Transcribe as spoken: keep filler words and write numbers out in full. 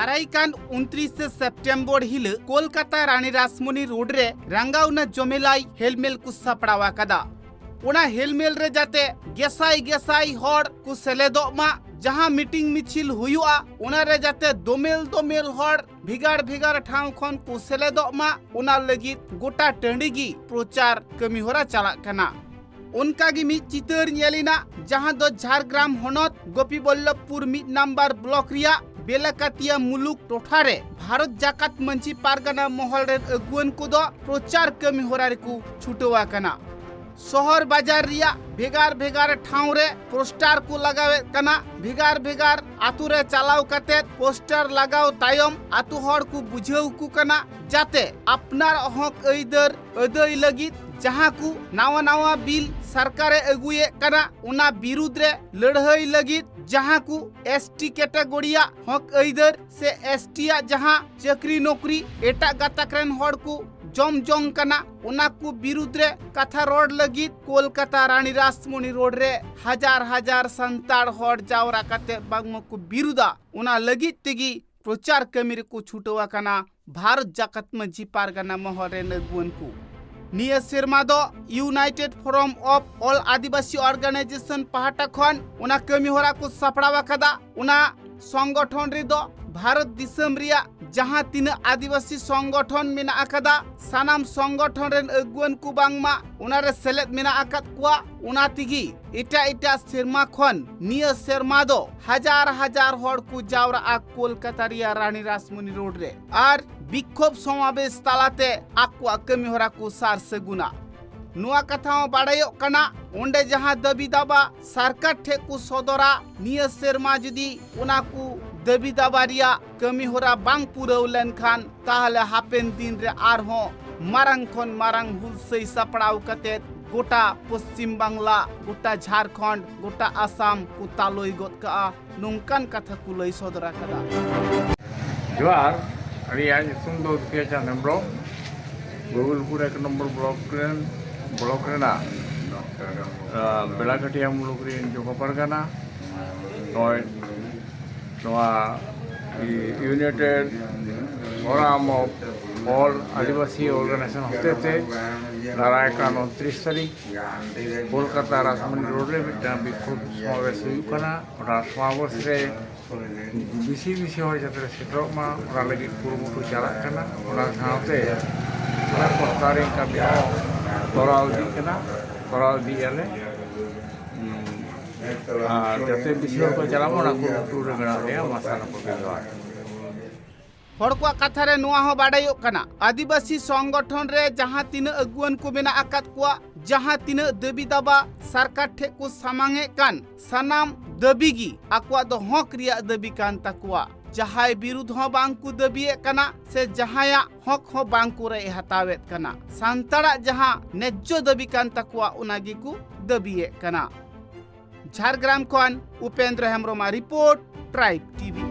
ᱫᱟᱨᱟᱭ ᱠᱟᱱ ᱩᱱᱛᱨᱤᱥᱮ ᱥᱮᱯᱴᱮᱢᱵᱚᱨ ᱦᱤᱞᱚᱜ ᱠᱳᱞᱠᱟᱛᱟ ᱨᱟᱱᱤ ᱨᱟᱥᱢᱚᱱᱤ ᱨᱳᱰ ᱨᱮ ᱨᱟᱸᱜᱟᱣᱱᱟ ᱡᱚᱢᱮᱞᱟᱭ ᱦᱮᱞᱢᱮᱞ ᱠᱚ ᱥᱟᱯᱲᱟᱣ ᱟᱠᱟᱫᱟ᱾ ᱚᱱᱟ ᱦᱮᱞᱢᱮᱞ ᱨᱮ ᱡᱟᱛᱮ ᱜᱮᱥᱟᱭ ᱜᱮᱥᱟᱭ ᱦᱚᱲ ᱠᱚ ᱥᱮᱞᱮᱫᱚᱜ ᱢᱟ, ᱡᱟᱦᱟᱸ ᱢᱤᱴᱤᱝ ᱢᱤᱪᱷᱤᱞ ᱦᱩᱭᱩᱜᱼᱟ, ᱚᱱᱟ ᱨᱮ ᱡᱟᱛᱮ ᱫᱚᱢᱮᱞ ᱫᱚᱢᱮᱞ ᱦᱚᱲ ᱵᱷᱮᱜᱟᱨ ᱵᱷᱮᱜᱟᱨ ᱴᱷᱟᱶ ᱠᱷᱚᱱ ᱠᱚ ᱥᱮᱞᱮᱫᱚᱜ ᱢᱟ, ᱚᱱᱟ ᱞᱟᱹᱜᱤᱫ ᱜᱚᱴᱟ ᱴᱟᱺᱰᱤ ᱜᱮ ᱯᱨᱚᱪᱟᱨ ᱠᱟᱹᱢᱤ ᱦᱚᱨᱟ ᱪᱟᱞᱟᱜ ᱠᱟᱱᱟ᱾ ᱚᱱᱠᱟ ᱜᱮ ᱢᱤᱫ ᱪᱤᱛᱟᱹᱨ ᱧᱮᱞ ᱮᱱᱟ, ᱡᱟᱦᱟᱸ ᱫᱚ ᱡᱷᱟᱲᱜᱨᱟᱢ ᱦᱚᱱᱚᱛ ᱜᱳᱯᱤᱵᱚᱞᱞᱚᱵᱷᱯᱩᱨ ᱢᱤᱫ ᱱᱟᱢᱵᱟᱨ ᱵᱞᱚᱠ ᱨᱮᱭᱟᱜ ᱵᱮᱞᱟᱠᱟᱛᱤᱭᱟ ᱢᱩᱞᱩᱠ ᱴᱚᱴᱷᱟ ᱨᱮ ᱵᱷᱟᱨᱚᱛ ᱡᱟᱠᱟᱛ ᱢᱟᱹᱡᱷᱤ ᱯᱟᱨᱜᱟᱱᱟ ᱢᱚᱦᱚᱞ ᱨᱮᱱ ᱟᱹᱜᱩᱣᱟᱹᱱ ᱠᱚᱫᱚ ᱯᱨᱚᱪᱟᱨ ᱠᱟᱹᱢᱤ ᱦᱚᱨᱟ ᱨᱮᱠᱚ ᱪᱷᱩᱴᱟᱹᱣ ᱟᱠᱟᱱᱟ᱾ ᱥᱚᱦᱚᱨ ᱵᱟᱡᱟᱨ ᱨᱮᱭᱟᱜ ᱵᱷᱮᱜᱟᱨ ᱵᱷᱮᱜᱟᱨ ᱴᱷᱟᱶ ᱨᱮ ᱯᱳᱥᱴᱟᱨ ᱠᱚ ᱞᱟᱜᱟᱣᱮᱫ ᱠᱟᱱᱟ᱾ ᱵᱷᱮᱜᱟᱨ ᱵᱷᱮᱜᱟᱨ ᱟᱛᱳ ᱨᱮ ᱪᱟᱞᱟᱣ ᱠᱟᱛᱮ ᱯᱳᱥᱴᱟᱨ ᱞᱟᱜᱟᱣ ᱛᱟᱭᱚᱢ ᱟᱛᱳ ᱦᱚᱲ ᱠᱚ ᱵᱩᱡᱷᱟᱹᱣ ᱠᱚ ᱠᱟᱱᱟ, ᱡᱟᱛᱮ ᱟᱯᱱᱟᱨᱟᱜ ᱦᱚᱸᱠ ᱟᱹᱭᱫᱟᱹᱨ ᱟᱹᱫᱟᱹᱭ ᱞᱟᱹᱜᱤᱫ ᱡᱟᱦᱟᱸ ᱠᱚ ᱱᱟᱣᱟ ᱱᱟᱣᱟ ᱵᱤᱞ ᱥᱚᱨᱠᱟᱨᱮ ᱟᱹᱜᱩᱭᱮᱫ ᱠᱟᱱᱟ, ᱚᱱᱟ ᱵᱤᱨᱩᱫᱽ ᱨᱮ ᱞᱟᱹᱲᱦᱟᱹᱭ ᱞᱟᱹᱜᱤᱫ ᱡᱟᱦᱟᱸ ᱠᱚ ᱮᱥ ᱴᱤ ᱠᱮᱴᱟᱜᱚᱨᱤᱭᱟᱜ ᱦᱚᱸᱠ ᱟᱹᱭᱫᱟᱹᱨ ᱥᱮ ᱮᱥ ᱴᱤ ᱟᱜ ᱡᱟᱦᱟᱸ ᱪᱟᱹᱠᱨᱤ ᱱᱚᱠᱨᱤ ᱮᱴᱟᱜ ᱜᱟᱛᱟᱠ ᱨᱮᱱ ᱦᱚᱲ ᱠᱚ ᱡᱚᱢ ᱡᱚᱝ ᱠᱟᱱᱟ, ᱚᱱᱟ ᱠᱚ ᱵᱤᱨᱩᱫᱽ ᱨᱮ ᱠᱟᱛᱷᱟ ᱨᱚᱲ ᱞᱟᱹᱜᱤᱫ ᱠᱳᱞᱠᱟᱛᱟ ᱨᱟᱱᱤ ᱨᱟᱥᱢᱚᱱᱤ ᱨᱳᱰ ᱨᱮ ᱦᱟᱡᱟᱨ ᱦᱟᱡᱟᱨ ᱥᱟᱱᱛᱟᱲ ᱦᱚᱲ ᱡᱟᱣᱨᱟ ᱠᱟᱛᱮ ᱵᱟᱝᱢᱟ ᱠᱚ ᱵᱤᱨᱩᱫᱟ᱾ ᱚᱱᱟ ᱞᱟᱹᱜᱤᱫ ᱛᱮᱜᱮ ᱯᱨᱚᱪᱟᱨ ᱠᱟᱹᱢᱤ ᱨᱮᱠᱚ ᱪᱷᱩᱴᱟᱹᱣ ᱟᱠᱟᱱᱟ ᱵᱷᱟᱨᱚᱛ ᱡᱟᱠᱟᱛ ᱢᱟᱹᱡᱷᱤ ᱯᱟᱨᱜᱟᱱᱟ ᱢᱚᱦᱚᱞ ᱨᱮᱱ ᱟᱹᱜᱩᱣᱟᱹᱱ ᱠᱚ᱾ ᱱᱤᱭᱟᱹ ᱥᱮᱨᱢᱟ ᱫᱚ United Forum of All Adivasi Organization ᱯᱟᱦᱴᱟ ᱠᱷᱚᱱ ᱚᱱᱟ ᱠᱟᱹᱢᱤ ᱦᱚᱨᱟ ᱠᱚ ᱥᱟᱯᱲᱟᱣ ᱟᱠᱟᱫᱟ᱾ ᱚᱱᱟ ᱥᱚᱝᱜᱚᱴᱷᱚᱱ ᱨᱮᱫᱚ ᱵᱷᱟᱨᱚᱛ ᱫᱤᱥᱚᱢ ᱨᱮᱭᱟᱜ ᱡᱟᱦᱟᱸ ᱛᱤᱱᱟᱹᱜ ᱟᱹᱫᱤᱵᱟᱹᱥᱤ ᱥᱚᱝᱜᱚᱴᱷᱚᱱ ᱢᱮᱱᱟᱜ ᱟᱠᱟᱫᱟ, ᱥᱟᱱᱟᱢ ᱥᱚᱝᱜᱚᱴᱷᱚᱱ ᱨᱮᱱ ᱟᱹᱜᱩᱣᱟᱹᱱ ᱠᱚ ᱵᱟᱝᱢᱟ ᱚᱱᱟ ᱨᱮ ᱥᱮᱞᱮᱫ ᱢᱮᱱᱟᱜ ᱟᱠᱟᱫ ᱠᱚᱣᱟ᱾ ᱚᱱᱟ ᱛᱮᱜᱮ ᱮᱴᱟᱜ ᱮᱴᱟᱜ ᱥᱮᱨᱢᱟ ᱠᱷᱚᱱ ᱱᱤᱭᱟᱹ ᱥᱮᱨᱢᱟ ᱫᱚ ᱦᱟᱡᱟᱨ ᱦᱟᱡᱟᱨ ᱦᱚᱲ ᱠᱚ ᱡᱟᱣᱨᱟᱜᱼᱟ ᱠᱳᱞᱠᱟᱛᱟ ᱨᱮᱭᱟᱜ ᱨᱟᱱᱤ ᱨᱟᱥᱢᱚᱱᱤ ᱨᱳᱰ ᱨᱮ ᱟᱨ ᱵᱤᱠᱠᱷᱳᱵ ᱥᱚᱢᱟᱵᱮᱥ ᱛᱟᱞᱟᱛᱮ ᱟᱠᱚᱣᱟᱜ ᱠᱟᱹᱢᱤ ᱦᱚᱨᱟ ᱠᱚ ᱥᱟᱨ ᱥᱟᱹᱜᱩᱱᱟ᱾ ᱱᱚᱣᱟ ᱠᱟᱛᱷᱟ ᱦᱚᱸ ᱵᱟᱲᱟᱭᱚᱜ ᱠᱟᱱᱟ, ᱚᱸᱰᱮ ᱡᱟᱦᱟᱸ ᱫᱟᱹᱵᱤ ᱫᱟᱵᱟ ᱥᱚᱨᱠᱟᱨ ᱴᱷᱮᱱ ᱠᱚ ᱥᱚᱫᱚᱨᱟ, ᱱᱤᱭᱟᱹ ᱥᱮᱨᱢᱟ ᱡᱩᱫᱤ ᱚᱱᱟ ᱠᱚ ᱫᱟᱹᱵᱤ ᱫᱟᱵᱟ ᱨᱮᱭᱟᱜ ᱠᱟᱹᱢᱤ ᱦᱚᱨᱟ ᱵᱟᱝ ᱯᱩᱨᱟᱹᱣ ᱞᱮᱱᱠᱷᱟᱱ, ᱛᱟᱦᱞᱮ ᱦᱟᱯᱮᱱ ᱫᱤᱱ ᱨᱮ ᱟᱨᱦᱚᱸ ᱢᱟᱨᱟᱝ ᱠᱷᱚᱱ ᱢᱟᱨᱟᱝ ᱦᱩᱞᱥᱟᱹᱭ ᱥᱟᱯᱲᱟᱣ ᱠᱟᱛᱮ ᱜᱚᱴᱟ ᱯᱚᱥᱪᱤᱢ ᱵᱟᱝᱞᱟ, ᱜᱚᱴᱟ ᱡᱷᱟᱲᱠᱷᱚᱸᱰ, ᱜᱚᱴᱟ ᱟᱥᱟᱢ ᱠᱚ ᱛᱟᱞᱚᱭ ᱜᱚᱫ ᱠᱟᱜᱼᱟ, ᱱᱚᱝᱠᱟᱱ ᱠᱟᱛᱷᱟ ᱠᱚ ᱞᱟᱹᱭ ᱥᱚᱫᱚᱨ ᱟᱠᱟᱫᱟ᱾ ᱡᱚᱦᱟᱨ, ᱟᱹᱞᱤᱧᱟᱜ ᱧᱩᱛᱩᱢ ᱫᱚ ᱫᱩᱠᱷᱤᱭᱟᱹ ᱪᱟᱸᱫᱽ ᱦᱮᱢᱵᱨᱚᱢ, ᱜᱳᱵᱤᱱᱫᱯᱩᱨ ᱮᱠ ᱱᱚᱢᱵᱚᱨ ᱵᱞᱚᱠ ᱨᱮᱱ, ᱵᱞᱚᱠ ᱨᱮᱱᱟᱜ, ᱟᱸ, ᱵᱮᱞᱟᱠᱟᱴᱤᱭᱟ ᱢᱩᱞᱩᱠ ᱨᱮᱱ ᱡᱚᱜᱚ ᱯᱟᱨᱜᱟᱱᱟ᱾ ᱱᱚᱜᱼᱚᱭ ᱱᱚᱣᱟ United Forum of All Adivasi Organization ᱦᱚᱛᱮᱛᱮ ᱫᱟᱨᱟᱭ ᱠᱟᱱ ᱩᱱᱛᱨᱤᱥ ᱛᱟᱹᱨᱤᱠᱷ ᱠᱳᱞᱠᱟᱛᱟ ᱨᱟᱡᱽᱢᱚᱱᱤ ᱨᱳᱰ ᱨᱮ ᱢᱤᱫᱴᱟᱝ ᱵᱤᱠᱠᱷᱳᱵ ᱥᱚᱢᱟᱵᱮᱥ ᱦᱩᱭᱩᱜ ᱠᱟᱱᱟ᱾ ᱚᱱᱟ ᱥᱚᱢᱟᱵᱮᱥ ᱨᱮ ᱵᱮᱥᱤ ᱵᱮᱥᱤ ᱦᱚᱲ ᱡᱟᱛᱮ ᱞᱮ ᱥᱮᱴᱮᱨᱚᱜ ᱢᱟ, ᱚᱱᱟ ᱞᱟᱹᱜᱤᱫ ᱠᱩᱨᱩᱢᱩᱴᱩ ᱪᱟᱞᱟᱜ ᱠᱟᱱᱟ᱾ ᱚᱱᱟ ᱥᱟᱶᱛᱮ ᱚᱱᱟ ᱯᱨᱚᱪᱟᱨᱤᱝ ᱠᱟᱹᱢᱤ ᱦᱚᱸ ᱛᱚᱨᱟᱣ ᱤᱫᱤᱜ ᱠᱟᱱᱟ, ᱛᱚᱨᱟᱣ ᱤᱫᱤᱭᱮᱫᱼᱟ ᱞᱮ᱾ ᱟᱨ ᱡᱟᱛᱮ ᱵᱮᱥᱤ ᱦᱚᱲ ᱠᱚ ᱪᱟᱞᱟᱜ ᱢᱟ, ᱚᱱᱟ ᱠᱩᱨᱩᱢᱩᱴᱩ ᱨᱮ ᱢᱮᱱᱟᱜ ᱞᱮᱭᱟ᱾ ᱢᱟ ᱥᱟᱱᱟᱢ ᱠᱚᱜᱮ ᱡᱚᱦᱟᱨ᱾ ᱦᱚᱲ ᱠᱚᱣᱟᱜ ᱠᱟᱛᱷᱟ ᱨᱮ ᱱᱚᱣᱟ ᱦᱚᱸ ᱵᱟᱰᱟᱭᱚᱜ ᱠᱟᱱᱟ, ᱟᱹᱫᱤᱵᱟᱹᱥᱤ ᱥᱚᱝᱜᱚᱴᱷᱚᱱ ᱨᱮ ᱡᱟᱦᱟᱸ ᱛᱤᱱᱟᱹᱜ ᱟᱹᱜᱩᱣᱟᱹᱱ ᱠᱚ ᱢᱮᱱᱟᱜ ᱟᱠᱟᱫ ᱠᱚᱣᱟ, ᱡᱟᱦᱟᱸ ᱛᱤᱱᱟᱹᱜ ᱫᱟᱹᱵᱤ ᱫᱟᱵᱟ ᱥᱚᱨᱠᱟᱨ ᱴᱷᱮᱱ ᱠᱚ ᱥᱟᱢᱟᱝ ᱮᱫ ᱠᱟᱱ, ᱥᱟᱱᱟᱢ ᱫᱟᱹᱵᱤ ᱜᱮ ᱟᱠᱚᱣᱟᱜ ᱫᱚ ᱦᱚᱸᱠ ᱨᱮᱭᱟᱜ ᱫᱟᱹᱵᱤ ᱠᱟᱱ ᱛᱟᱠᱚᱣᱟ᱾ ᱡᱟᱦᱟᱸᱭ ᱵᱤᱨᱩᱫᱷ ᱦᱚᱸ ᱵᱟᱝ ᱠᱚ ᱫᱟᱹᱵᱤᱭᱮᱫ ᱠᱟᱱᱟ ᱥᱮ ᱡᱟᱦᱟᱸᱭᱟᱜ ᱦᱚᱸᱠ ᱦᱚᱸ ᱵᱟᱝ ᱠᱚ ᱨᱮᱡ ᱦᱟᱛᱟᱣᱮᱫ ᱠᱟᱱᱟ᱾ ᱥᱟᱱᱛᱟᱲᱟᱜ ᱡᱟᱦᱟᱸ ᱱᱮᱡᱽᱡᱚ ᱫᱟᱹᱵᱤ ᱠᱟᱱ ᱛᱟᱠᱚᱣᱟ, ᱚᱱᱟ ᱜᱮᱠᱚ ᱫᱟᱹᱵᱤᱭᱮᱫ ᱠᱟᱱᱟ᱾ ᱡᱷᱟᱲᱜᱨᱟᱢ ᱠᱷᱚᱱ ᱩᱯᱮᱱᱫᱨᱚ ᱦᱮᱢᱵᱨᱚᱢᱟᱜ ᱨᱤᱯᱳᱨᱴ, ᱴᱨᱟᱭᱤᱵᱽ ᱴᱤᱵᱷᱤ᱾